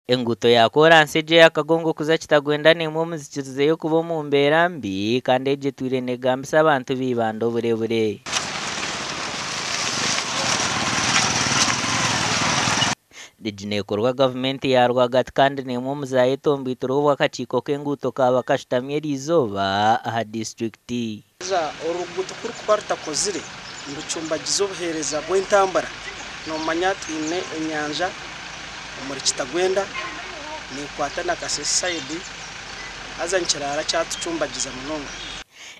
Enguuto ya koransi egi eya Kagongo kuza Kitagwenda n'emwe omu zikirizeyo kuba omu mbeera mbi kandi egi etwire negambisa abantu ba Ibanda oburebure. Egi nekorwa gavumenti ya rwagati kandi n'emwe omu zayetomboitirwe obu akakiiko k'enguuto kaaba kashutami eriizooba aha disiturikiti. Haza oruguuto ku rurikuba rutakozire nirucumbagiza obuheereza bw'entambura. Noomanya twine enyanja omuri Kitagwenda neekwata na Kasese sayidi haza nikiraara kyatucumbagiza munonga.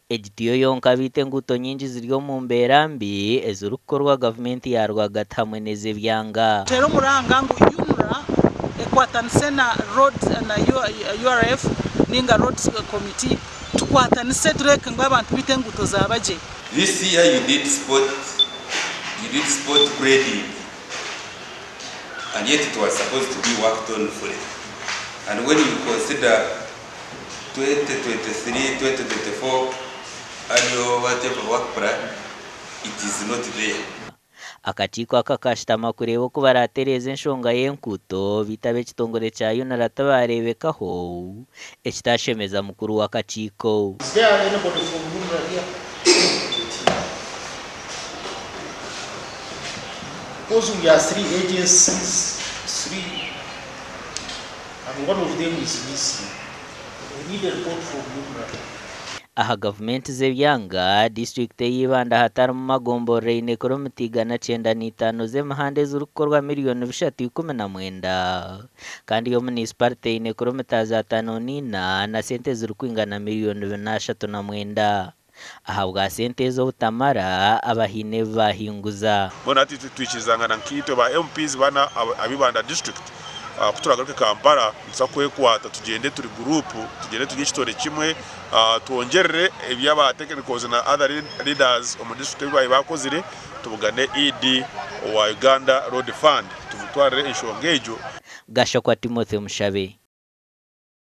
Egi tiyo yonka beitu enguuto nyingi ziri omu mbeera mbi ezirikukorwa gavumenti ya rwagati hamwe n'ez'ebyanga. Teera omuranga ngu UNRA ekwatanise na roads na URF ninga roads committee tukwatanise tureebe ngu abantu beitu enguuto zaaba gye. This year you did spot you did spot grading and yet it was supposed to be worked on fully and when you consider 2023, 2024 annual whatever work plan it is not there. Akakiiko aka kashutama kureeba oku baratereeza enshonga y'enguuto beitu ab'ekitongore kya UNRA tibareebekaho ekitashemeza mukuru w'akakiiko. Is there anybody from UNRA here? Because we are three agencies, three, and one of them is missing. We need a report from UNRA. Aha gavumenti z'ebyanga, disiturikiti ey'Ibanda hatarimu magomborora eine kilomita 905 z'emihanda ezirikukorwa 3,019,000,000 kandi yo munisiparite eine kilomita za 54 na sente ezirikwingana 439,000,000. Ahabwa sente ezo obutamara, abahaine ebi bahinguza. Mbwenu hati itwe twikirizangana nkaitwe ba MPs bana ab'Ibanda district ku turagaruke Kampala nituza kwekwata tugyende turi guruupu, tugyende turi ekitore kimwe twongyerere ebi aba technicals na other leaders omu district ebi baabaire baakozire tubugane ED owa Uganda Road Fund tumutwarire enshonga egyo. Gashakwa Timothy Mushabe.